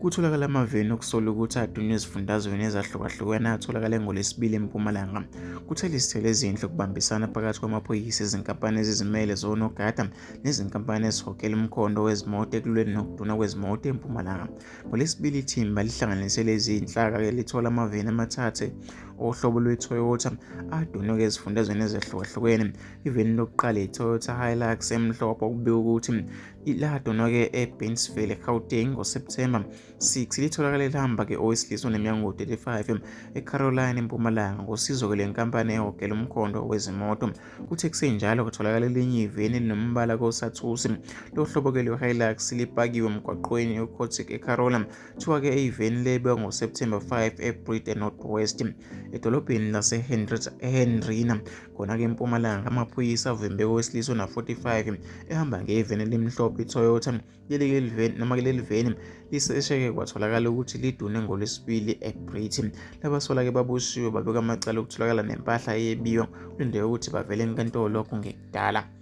Kutholakala amaveni okusolwa ukuthi adunywe ezifundazweni ezahlukahlukene atholakale ngoLwesibili eMpumalanga. Kuthela izithelo ezinhle ukubambisana phakathi kwamaphoyisa, izinkampani ezizimele zonogada nezinkampani ezihokela umkhondo wezimoto ekulweni nokuduna kwezimoto eMpumalanga. NgoLwesibili ithimba lihlanganise lezi zinhlaka-ke lithola amaveni amathathe ohlobo lwe-Toyota adunuke ezifundazweni ezehlukahlukene. Iveni lokuqala i-Toyota Hilux emhlophe okubikwa ukuthi ladunwa-ke eBainsville, eGauteng ngoSepthemba 6. Litholakale lihamba-ke owesilisa oneminyaka engu-35 eCaroline, eMpumalanga ngosizo-ke lwenkampani ehogela umkhondo wezimoto. Kuthe kusenjalo kutholakala elinye iveni elinombala kosathusi lohlobo-ke lwe-Hilux lipakiwe emgwaqweni uCotic eCarola. Kuthiwa-ke iveni lebiwa ngoSepthemba 5 eBrede North West edolobheni laseHendrina khona-ke eMpumalanga. Amaphoyisa avimbe owesilisa ona-45 ehamba ngeveni elimhlophe iToyota. Leli veni noma leli veni lisesheke kwatholakala ukuthi lidune ngoLwesibili eBritain. Labasola-ke baboshiwe babekwa amacala okutholakala nempahla eyebiwa, kulindeleke ukuthi bavele enkantolo kungekudala.